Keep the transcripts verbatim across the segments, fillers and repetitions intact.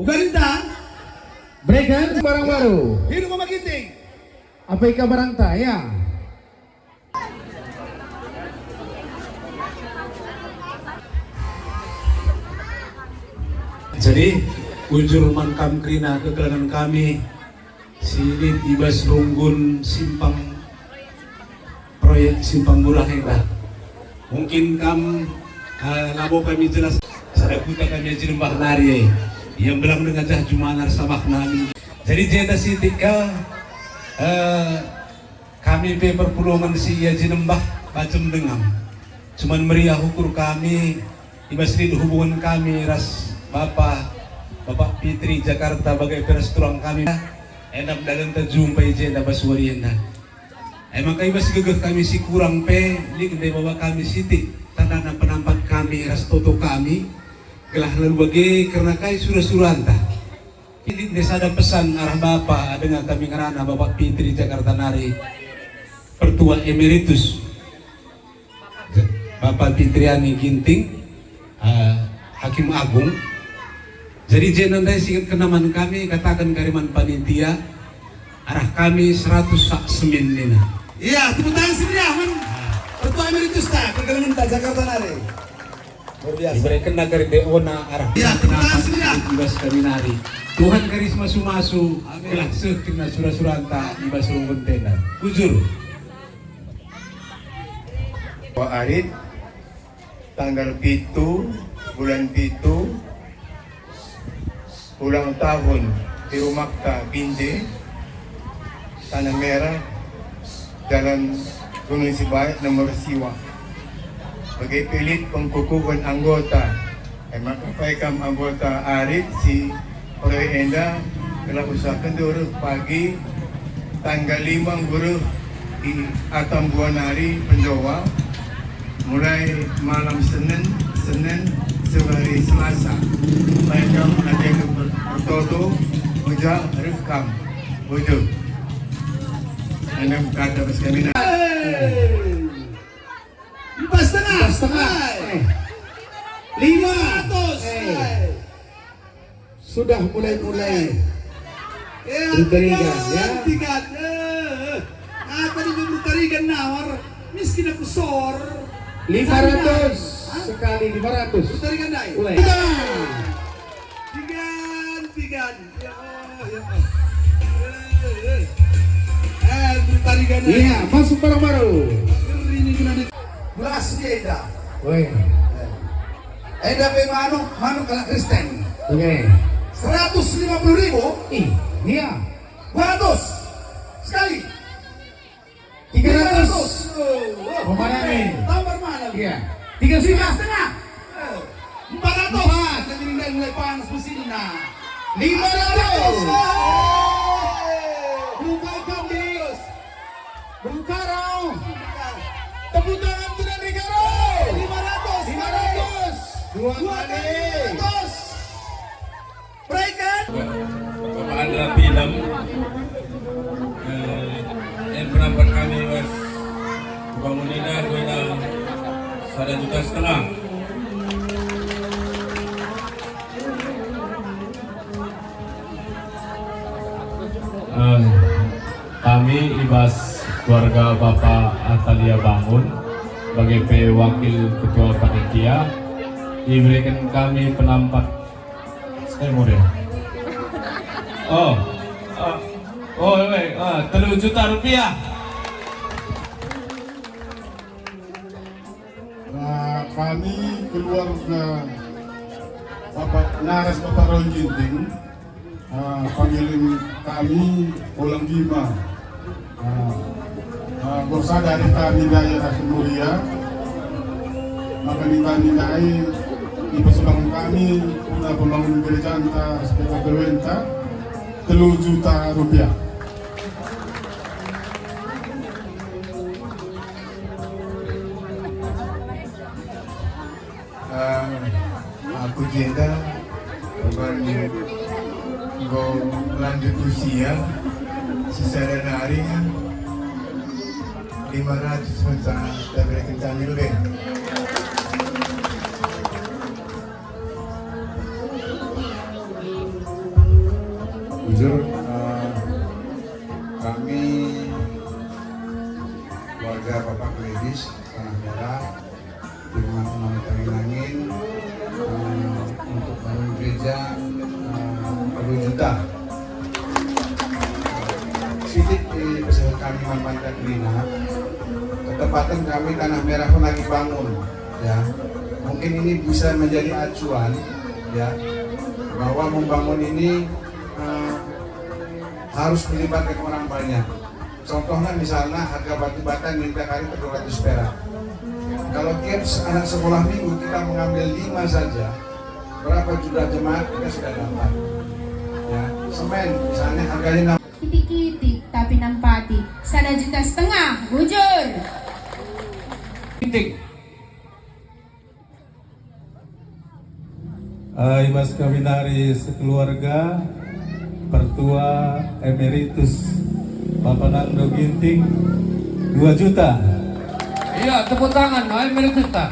Bukarinta. Bereken barang baru. Hidup Mama Ginting. Apa ika barangta, ya? Jadi, bujur man kam kerina kekelengen kami, si lit i bas runggun simpang proyek Simpang Murah enda. Mungkin kam, eh, labo kami jelas, sada kuta kami aji lembah nari, eh. Ia mbelang dengan jah jumana ersabah nami. Jadi jenda sitik ka, eh, kami pe perpulungen si aji lembah bacem dengam. Cuman meriah ukur kami, i bas lit hubungen kami ras Bapa, Bapak Pitri Jakarta bage pe ras turang kami. Enda dalenta jumpa i jenda bas wari enda. E maka i bas gegeh kami si kurang pe, lit ndai baba kami sitik, tandana penampat kami ras toto kami, gelah lalu bage kerna kai sura-suranta. Lit ndai sada pesan arah Bapa, denga kami ngerana Bapak Pitri Jakarta nari, Pertua Emeritus. Bapak Pitriani Ginting, eh, Hakim Agung. Jadi jenda ndai si ingetkenna man kami, kataken kari man panitia, arah kami seratus sak semin nina. Iya, tepuk tangan si meriah man Pertua Emeritus ta, kekelengenta Jakarta nari. Luar biasa. Iberekenna kari B O na arah. Iya, tepuk tangan si meriah. I bas kami nari. Tuhan kari si masu-masu, amin, gelah seh kerina sura-suranta i bas runggun tenda. Bujur. Arit, tanggal pitu, bulan pitu, ulang tahun di rumakta Binde, Tanah Merah, Jalan Gunung Sibayak nomor siwa. Bage pe lit pengkukuhen anggota, e maka pai kam anggota Arit si Peroi enda gelah usahaken reh pagi tanggal lima nggo reh i Atambua nari pendoa, mulai malam Senin, Senin, sore hari Selasa. Pai kam ate ber-, bertoto, mejah reh kam. Bujur. Enda kata bas kami na. Empat setengah. Empat setengah. Hai. Eh. Lima ratus. Eh. Hai. Sudah mulai-mulai. Ya, berteriak, ya. Tiga, tiga. Eh. Apa ni berteriak nawar? Miskin aku sor. Lima ratus. Hah? Sekali lima ratus. Berteriak ndai. Mulai. Tiga. Tiga, tiga. Ya Allah, ya Allah. Eh, eh. Eh, bertari gana. Iya, masuk barang baru. Ini guna di-, beras dia dah. Weh. Eh. Enda pe manuk, manuk kalak Kristen. Oke. Seratus lima puluh ribu. Ih, iya. Dua ratus. Sekali. Tiga ratus. Tiga ratus. Pemanami. Tambah mana? Iya. Tiga setengah. Tiga setengah. Empat ratus. Empat. Negeri mulai panas mesinna. Lima ratus. Buka kami. Bung Karo. Tepuk tangan untuk Negara. Lima ratus. Lima ratus. Dua kali. Dua kali lima ratus. Berikan. Bapak Andra Pidem, eh, yang penampat kami was bangun indah, dua sada juta setengah. Eh, kami ibas keluarga Bapak Atalia Bangun, bage pe wakil ketua panitia, iberikan kami penampat. Saya muda. Oh, oh, oh, eh, ah, telu juta rupiah. Nah, kami keluarga Bapak Naras, Bapak Ron Ginting, ah, panggilan kami Ulang Gima. Ah, ah, enggo sada ate kami ndai ras mulia, maka nin kami ndai ipersembahken kami guna pembangunan gerejanta ras P K B W-nta telu juta rupiah. Eh, aku jenda, bukan enggo lanjut usia, sisada nari, lima ratus mensa, tapi kami lebih. Bapak Gledis, Tanah Merah, Firman Umar Tangin-Angin, eh, untuk bangun gereja, eh, dua juta. Sitik di pesawat kami mampan Katrina, ketempatan kami Tanah Merah pun lagi bangun, ya. Mungkin ini bisa menjadi acuan, ya, bahwa membangun ini, eh, harus melibatkan orang banyak. Contohnya misalnya harga batu bata minta kali per dua ratus perak. Kalau kids anak sekolah minggu kita mengambil lima saja, berapa jumlah jemaat kita sudah dapat? Ya, semen misalnya harganya enam. Kitik-kitik tapi nempati sada juta setengah, bujur. Kitik. Eh, i bas kami nari sekeluarga, Pertua Emeritus Bapa Nando Ginting, dua juta. Iya, tepuk tangan, Emeritus ta.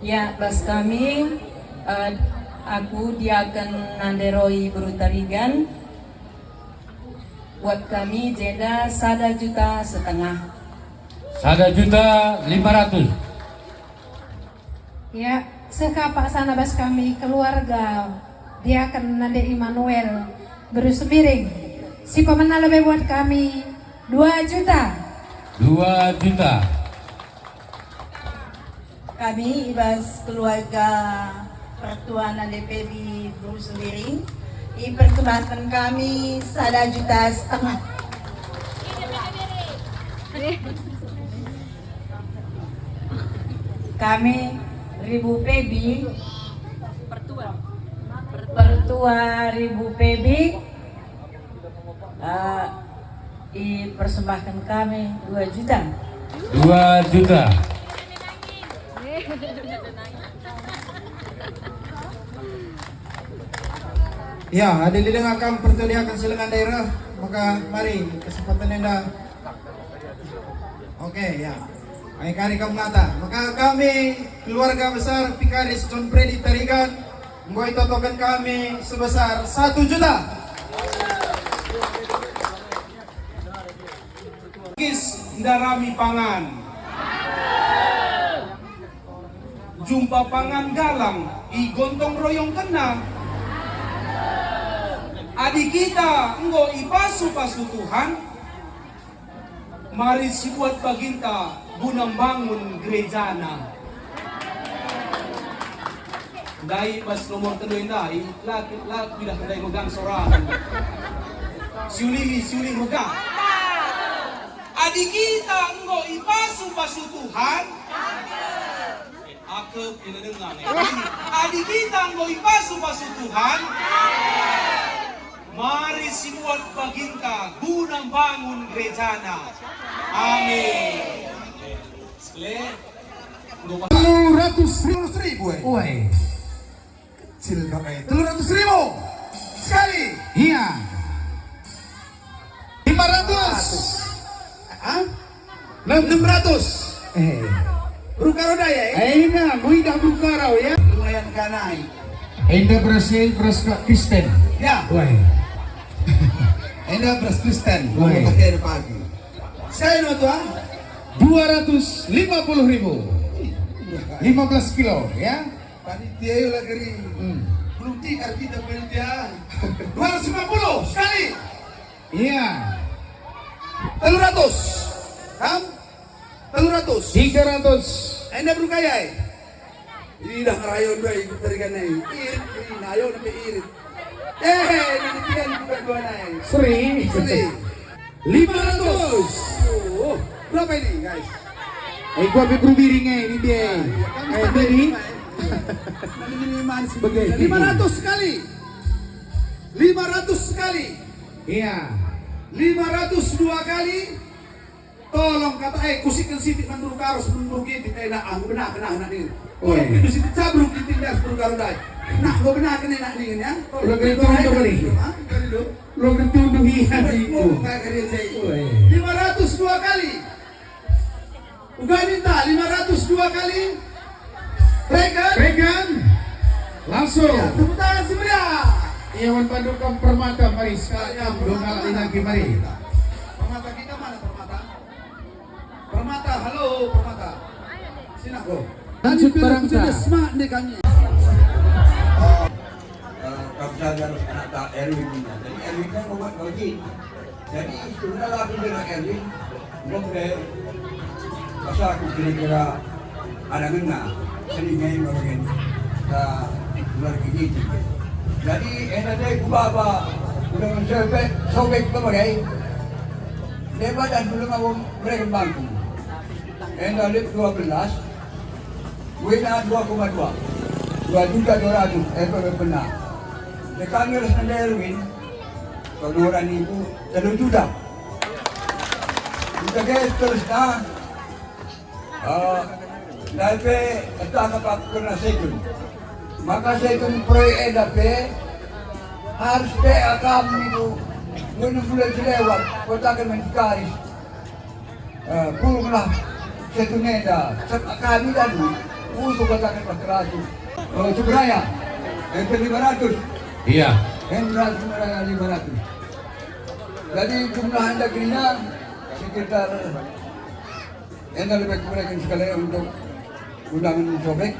Ya, bas kami, eh, aku Diaken Nande Roy Beru Tarigan, buat kami jenda sada juta setengah. Sada juta lima ratus. Ya, seh ka paksana bas kami keluarga Diaken Nande Immanuel Beru Sembiring. Si pemena lebe buat kami dua juta. Dua juta. Kami i bas keluarga Pertua Nande Pebi Beru Sembiring, ipersembahken kami sada juta setengah. Kami Ribu Pebi, Pertua Ribu Pebi, eh, ipersembahken kami dua juta. Dua juta. Ya, adi lit denga kam pertoto Diaken si lenga daerah, maka mari kesempatan enda. Oke, ya. Ai kari kam ngata. Maka kami keluarga besar Vicaris John Freddy Tarigan enggo itotoken kami sebesar satu juta. Kis ndarami pangan. Jumpa pangan galang i gontong royongkenna. Adi kita enggo ipasu-pasu Tuhan, mari sibuat baginta guna mbangun gerejana. Ndai bas nomor telu ndai, la, la kuidah ndai megang sora. Siulihi, siulihi megang. Adi kita enggo ipasu-pasu Tuhan, eh, akep, ina denga, eh. Adi kita enggo ipasu-pasu Tuhan, mari sibuat baginta guna mbangun gerejana. Amin. Le, telu ratus ribu, eh. Woi. Kecil kau, eh. Telu ratus ribu. Sekali. Iya. Lima ratus. Hah? Enam ratus. Eh. Beru Karo ndai, eh? Eh, ina, kuidah Beru Karo, ya. Lumayan ka naik. Enda beras, beras Kristen. Ya. Woi. Enda beras Kristen. Woi. Pakai pagi. Sekali no, Tuan. Dua ratus lima puluh ribu. Lima belas kilo, ya. Panitia yo lagi. Hmm. Belum tikar kita panitia. Dua ratus lima puluh sekali. Iya. Telu ratus. Kam? Telu ratus. Tiga ratus. Enda beru kai ai? Idah ngerayon dua ikut tarigan nai. Irit, irit, ayo nampe irit. Eh, ini tiga bukan dua nai. Seri. Seri. Lima ratus. Oh, berapa ini, guys? Eh, gua ambil beru Biring, eh, ini dia. Nah, iya, kan eh, Biring. Ini manis. Sebagai lima ratus sekali. Lima ratus sekali. Iya. Lima ratus dua kali. Tolong kata, eh, kusikken sitik man beru Karo, beru Ginting, eh, nah, ah, benar, benar, nah, ini. Tolong pindu sitik, sa beru Ginting, dah, beru Karo, dah. Nah, gua benar kena, nah, ini, ya. Tolong pindu, ah, ini, ah, ini, ah. Lo ketunduh iya, Ciko. Lima ratus dua kali. Uga minta lima ratus dua kali. Regan. Regan. Langsung. Ya, tepuk tangan si meriah. Dewan Panduka Permata, mari sekalian dua kalak lagi, mari. Permata kita mana, Permata? Permata, halo, Permata. Sini aku. Lanjut, Permata. Semangat nih kami. Eh, kami saja harus anak tak Erwin ini. Jadi Erwin kan membuat bagi. Jadi, sebenarnya aku dengan Erwin, ngobrol, masa aku kira-kira ada ngena, sering main bagian, eh, luar gigi. Jadi, enda deh ku baba, udah mensobek, sobek ke bagai. Dia badan dulu mau mereka bangku. Enda lip dua belas, wina dua koma dua. Dua juta dua ratus, eh, pe-, pernah. Dia kami harus nanda Erwin, kalau orang ibu, telu juta. Kita guys terus, nah. Eh, ndai pe entah apa kena sekun. Maka sekun proyek enda pe harus pe kami itu bulan-bulan selewat, katakan mencikaris. Eh, pulunglah sekun enda, sebab kami dan untuk katakan berkelahi. Eh, Cubraya, M P lima ratus. Iya. M P lima ratus. Jadi jumlah enda kerina sekitar Enda lebih kurang sekali untuk undangan sobek.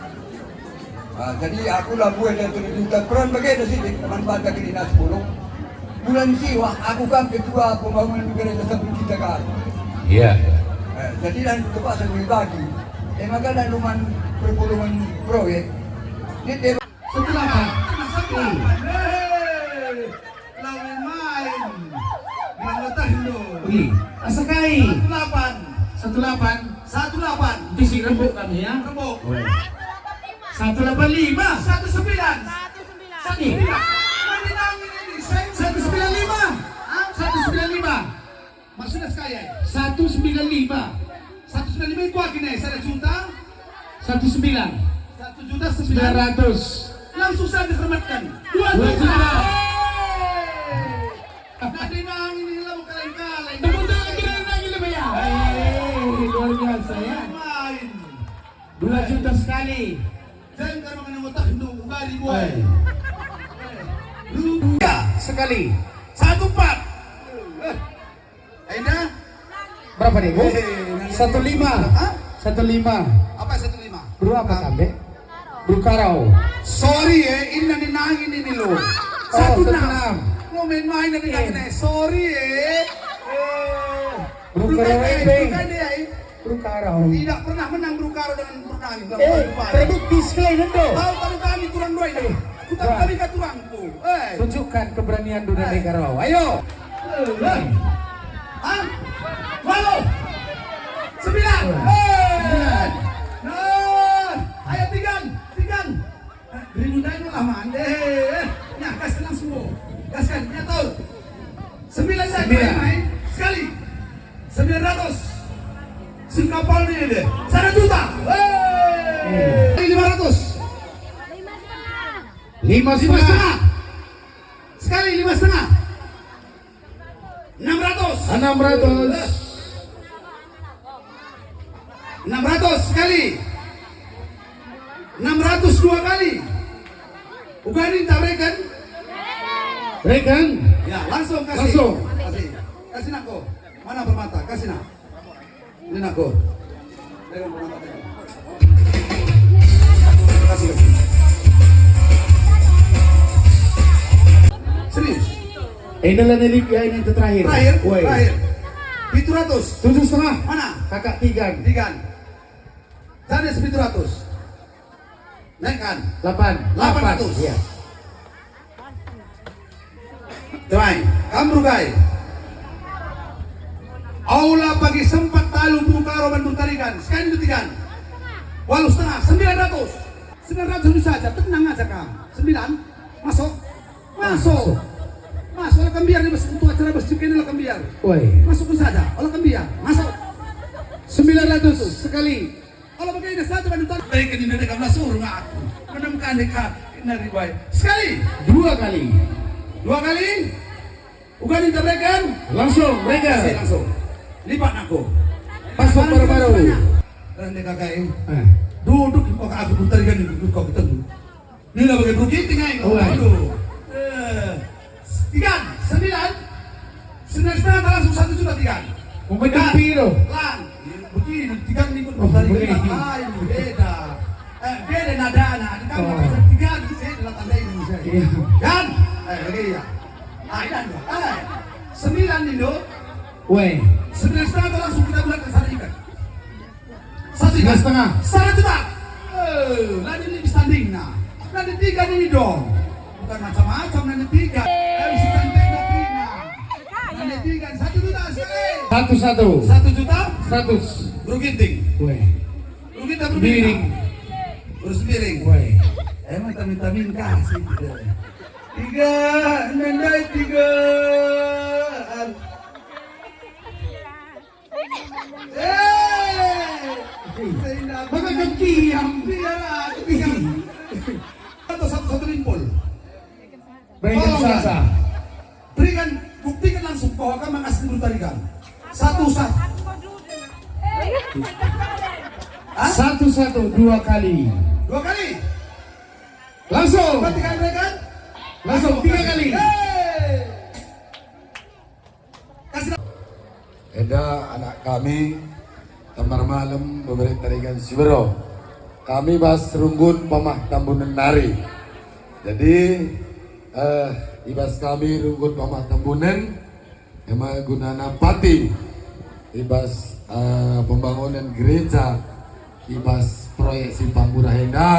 Ah, jadi aku lah buat dari tujuh juta peran bagi ada sidik, teman bantah gini nas sepuluh. Bulan siwa, aku kan ketua pembangunan gereja satu juta kan. Iya, iya. Eh, jadi dan terpaksa gue bagi. Eh, maka dan rumah perpulungan proyek. Ini dia Satu delapan. Satu delapan. Hei, lawan main. Bilang letak dulu. Ih, asa kai. Satu delapan. Satu delapan. Satu delapan. Bisi rembuk kami ya. Rembuk. Oh, iya. Satu delapan lima. Satu sembilan. Satu sembilan. Satu sembilan. Nanti nangis ini. Satu sembilan lima. Hah? Satu sembilan lima. Maksudnya sekaya? Satu sembilan lima. Satu sembilan lima itu akhirnya sada juta? Satu sembilan. Satu juta sembilan ratus. Langsung saya dihormatkan. Dua juta. Dua juta. Hei. Nah, dia nangis ini, lalu kaleng-kaleng. Tepuk tangan, kita nangis lebih ya. Hei, luar biasa ya. Main. Dua juta sekali. Jangan karena menang otak itu, ubari, boy. Hei. Rupiah sekali. Satu empat. Eh. Aida? Berapa nih, Bu? Eh, nanti satu lima. Hah? Satu lima. Apa satu lima? Bro apa, Tambe? Bro Karau. Sorry, eh, ini nanti nangin ini, loh. Oh, satu enam. Satu enam. Lo main-main nanti, eh, nanti, sorry, eh. Eh. Bro Karau, eh, eh. Bro Karau. Tidak pernah menang Bro Karau dengan Bro Nani. Eh, terbukti sekali, Nendo. Tahu kami, kami turang dua ini. Eh. Aku tak kami ke turang. Eh. Tunjukkan keberanian Duna Negarawa. Ayo. Eh. Hah? Walu. Sembilan. Eh. Nah. Ayo, tigan. Tigan. Eh, Rindu Danu lah, man. Eh. Nah, gaskan langsung, Bu. Gaskan. Nyatu. Sembilan saja. Sembilan. Main. Sekali. Sembilan ratus. Singkapal ini deh. Sada juta. Hei. Lima ratus. Lima setengah. Lima setengah. Sekali lima setengah. Enam ratus. Enam ratus. Enam ratus sekali. Enam ratus dua kali. Uga nin tak reken? Reken. Ya, langsung kasih. Langsung. Kasih. Kasih nako. Mana permata? Kasih nak. Ini nako. Reken permata. Kasih, kasih. Serius. Inilah nelik ya, ini terakhir. Terakhir, woi. Terakhir. Pitu ratus. Tujuh setengah. Mana? Kakak Tigan. Tigan. Janis pitu ratus. Naikkan. Delapan. Delapan ratus. Iya. Tuai, kam rugai. Aula pagi sempat talu Bro Karo bandu tarikan. Sekali itu tiga. Walu setengah, sembilan ratus. Sembilan ratus itu saja, tenang aja kam. Sembilan, masuk. Masuk. Masuk, ola kembiar ni bas, untuk acara bas cukai ni ola kembiar. Woi. Masuk pun saja, ola kembiar. Masuk. Sembilan ratus sekali. Ola bage saja bandu tan. Baik, ini dari kamu suruh aku. Menemukan dekat, nari baik. Sekali. Dua kali. Dua kali. Uga ninta bereken. Langsung, mereka. Kasih langsung. Lipat aku. Masuk baru-baru. Rande kakak ini. Eh. Duduk kok aku putar kan duduk kok kita dulu. Nina bage Bro Ginting ae. Oh, ae. Aduh. Eh, Tigan, sembilan. Sembilan setengah tak langsung satu juta tigan. Pemain Dan, tempi tu. Lang. Begini, tigan ni pun Oh, tadi begini. Lain, beda. Eh, beda nadana. Ada kan Oh. Ada tiga, beda lah tanda ini, misalnya. Iya. Dan, eh, lagi ya. Ah, ini ada. Eh, sembilan ni, Dok. Weh. Sembilan setengah tak langsung kita bulatkan satu ikat. Satu Tiga setengah. Satu juta. Eh, lagi ini bisa tanding, nah. Nanti tiga ini dong. Bukan macam-macam nanti tiga. Eh, bisa tanding nanti, nah. Nanti tiga, satu juta sekali. Satu-satu. Satu juta? Seratus. Bro Ginting. Weh. Bro Ginting, Bro Miring. Ginting. Bro Miring. Weh. Emang tamin-tamin kasih gitu. Tiga, nendai tiga. Eh, sehingga Maka kau kiam. Iya, ketika atau satu-satu limpul. Berikan Tolong, sasa. Berikan, buktikan langsung bahwa kamu asli Bulu Tarigan. Satu sah. Hah? Satu-satu dua kali. Dua kali. Langsung. Berarti kan, kan? Langsung tiga kali. Yeay. Kasih. Enda anak kami, Tambar Malem, Bebere Tarigan Sibero. Kami bas runggun Pamah Tambunen nari. Jadi, eh, ibas kami runggun Pamah Tambunen, ema gunana pati ibas, eh, pembangunan gereja, ibas proyek Simpang Murah enda,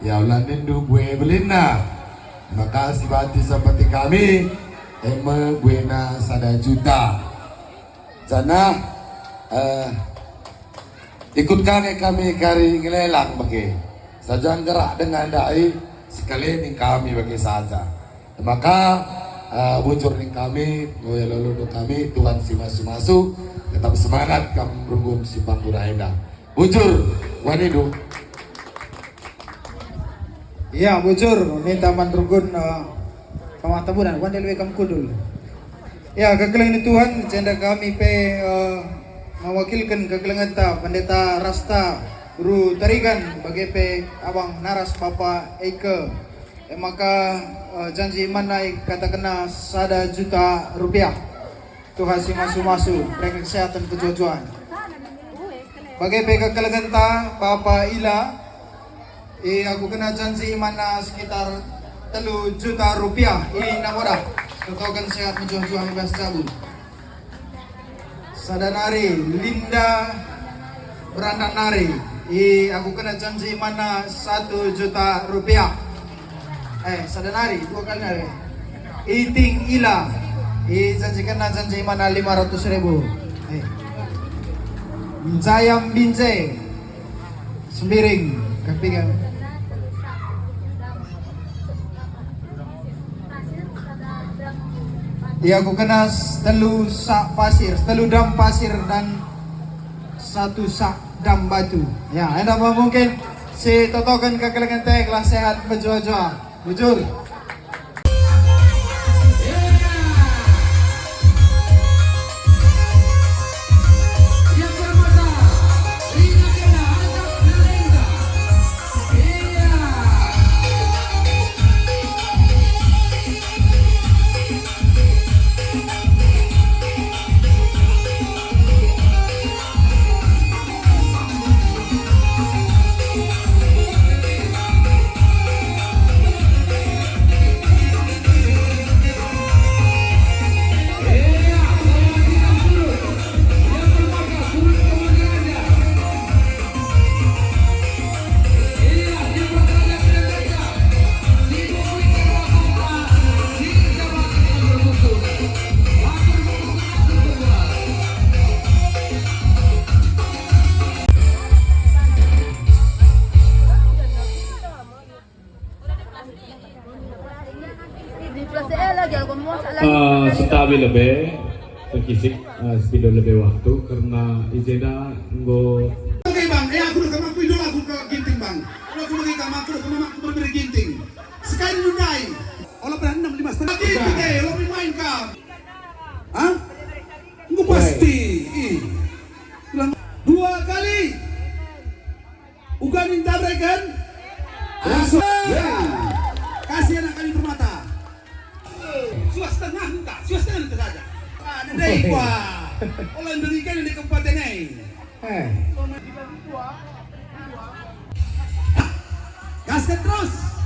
ya, ula nindu bue belinna. Maka sibati seperti kami, eme buena sada juta. Janah, eh, ikut kami, kami kari ngelelang bage. Saja nggerak dengan ndai, sekali ning kami bage saja. Maka, eh, bujur ning kami, ngoyo lolo kami, Tuhan si masu-masu, tetap semangat kam runggun Simpang Murah enda. Bujur, wanidu. Iya, bujur, minta man runggun, eh, Pamah Tambunen, wandel we kam kundul. Ya, kekelengen Tuhan, jenda kami pe, eh, mewakilken kekelengenta Pendeta Rasta Bulu Tarigan, bage pe Abang Naras Bapa Eike. E maka, eh, janji iman nai katakenna sada juta rupiah. Tuhan si masu-masu, berikan kesehatan kejuah-juahan. Bage pe kekelengenta Bapa Ila, i aku kena janji imanna sekitar telu juta rupiah, i namoda. Ketoken sehat mejuah-juah i bas jabu. Sada nari, Linda Berandan nari, i aku kena janji imanna satu juta rupiah. Eh, sada nari, dua kali nari. Iting Ila, i janji kena janji imanna lima ratus ribu. Eh. Jaya Binjai, Sembiring, Kapigan. Ia kukena s-, telu sak pasir, telu dam pasir dan satu sak dam batu. Ya, enda mungkin si totoken kekelengen teh gelah sehat mejuah-juah. Bujur. Eh, sentabi lebe, terkisik, eh, sepindoh lebe waktu, karena i jenda enggo. Oke, Bang, eh, aku udah kemaku idol aku ke Ginting, Bang. Udah aku lagi kemaku, udah kemaku berbeda Ginting. Sekali dudai. Olah pernah enam, lima setengah. Ginting, eh, lo main, Kak. Hah? Enggo pasti. Ih. Ulang dua kali. Uga ninta bereken. Langsung. Ya. Kasih anak kami permata. Suas. Wah, ola nderiken di kabupaten e. Eh. Gasken terus.